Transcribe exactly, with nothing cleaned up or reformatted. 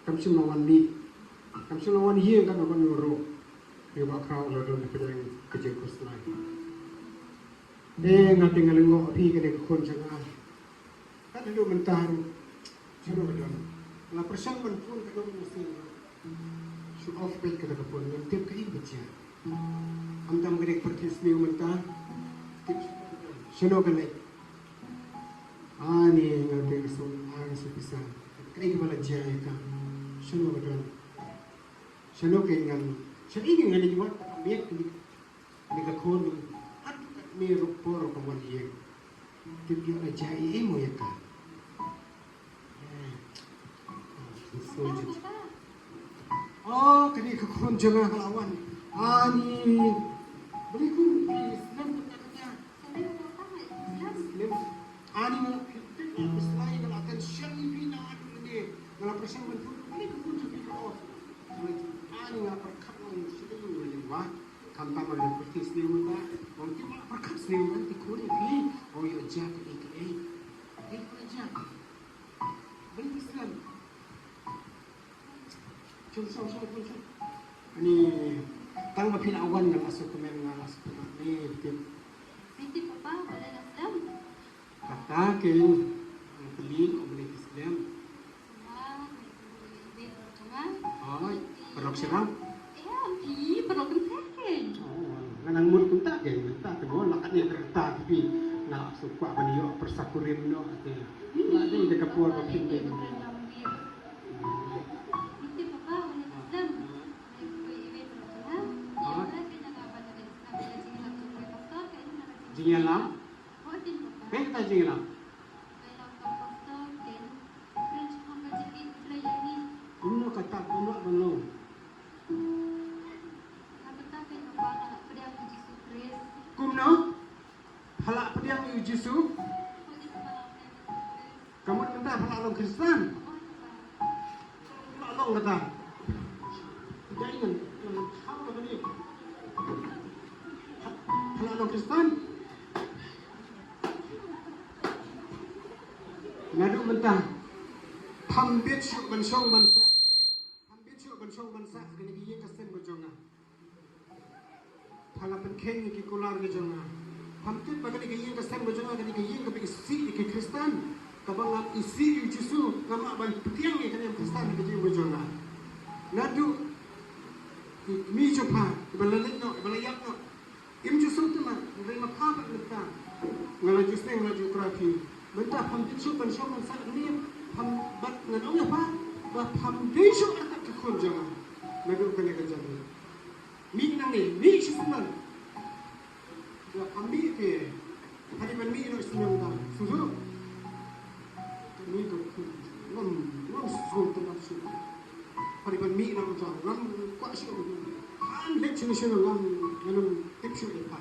Kam shym la wan mih. Kam shym la wan ïeng, kam la wan ïoh ruh. Ïa ba khraw la don pdeng ka jingkhuslai. Te nga te nga lyngngoh phi kane ka khun jong nga. Ka dei mynta ruh. Shuh ka don. Nga pyrshang ban phone ka don mynsiem ruh. Shu off peit kata ka phone, ngam tip kaei ba jia. Am tam ka dei ka pyrthei sniew mynta. Tip shano ka leit. Ani nga te ka song, ani su pisa. Kaei kaba la jia ïa ka. Shano ka don. Shano ka ngan. Shano ka ngan ïa wat ka miet ka miet. Ni ka khun ni. Atu kat ni ruh por ka wan ïeng. Tip ïoh la jia ei ei mo ïa ka. Eh. Oh, kane ka khun jong nga ka la wan. Ani. Beli khun, beli slem ka kata. Slem. Ani nga la phi tip nga la phi slai nga la kan shem ïa phi na adu ne. Nga la pyrshang ban phone, beli ka khun jong phi ka off. Ani nga pyrkhat nga ïa shu ïa ïa wa. Khamtam ba la pyrthei sniew mynta, ong ki ba la pyrkhat sniew mynta ki khun ïa phi, ong ïoh jia kaei kaei. Kaei ba la jia. Beli ki slem. Shong, shong, shong, shong, shong. Ani, tang ba phi la wan nga la sngewkmen, nga la sngewkmen. Ni tip. Ni tip papa, balei la slem? Kata kein, ang peli, ong balei ki slem. Hoi, paralok shynrang. Ïa, phi, paralok kynthei kein. Oh, nga nang mut kumta kein, mynta te mo, la katne kata phi. Nga la shu kwah ban ïoh pyrsa kurim noh te. La dei da ka por ba phi dei. Ni tip papa, balei ki slem. Ni phi, ïa, paralok shynrang. Ïa, hoi. Balei kein nga ban ïa, nga ban ïa jingïalam jong u pastor kein, nga ban ïa jingïalam. Hoi, tin papa. Kein kata jingïalam. Kumno kata, kumno ba long? Kumno? Pha la pdiang ïa u Jisu? Ka mut mynta pha la long Khristan? Pha la long kata. Dei ngan, ngan kham kata ni. Pha la long Khristan? Naduh mynta pham bit shuh ban shong ban sah. Pham bit shuh ban shong ban sah ha kane ka ïing ka sem ka jong nga. Pha la pynkheiñ ïa ki kular ka jong nga. Pham tip ba kane ka ïing ka sem ka jong nga, kane ka ïing kaba isih ïa ki Khristan. Kaba ngam isih ïa u Jisu, ngam lah ban pdiang ïa kane ka Khristan ha ka jingim ka jong nga. Naduh i kmie jong pha, iba la leit noh, iba la ïap noh. Im ju sngewthuh ma, hynrei ma pha bad mynta. Nga la ju sneng, nga la ju kra phi. Mynta pham ju sngewthuh ban shong ban sah ne pham, bad ngan ong ïa pha ba pham dei shuh artat ka khun jong nga. Naduh kane ka janmiet. Mih nangne, mih shisien. Ïa pham mih te. Pha dei ban mih noh shisien da. Sngewthuh. Kane ka khun. Ngam, ngam sngewthuh ban shu. Pha dei ban mih noh da. Ngam kwah shuh. Phan leit shisien ngam, ngam tip shuh ïa pha.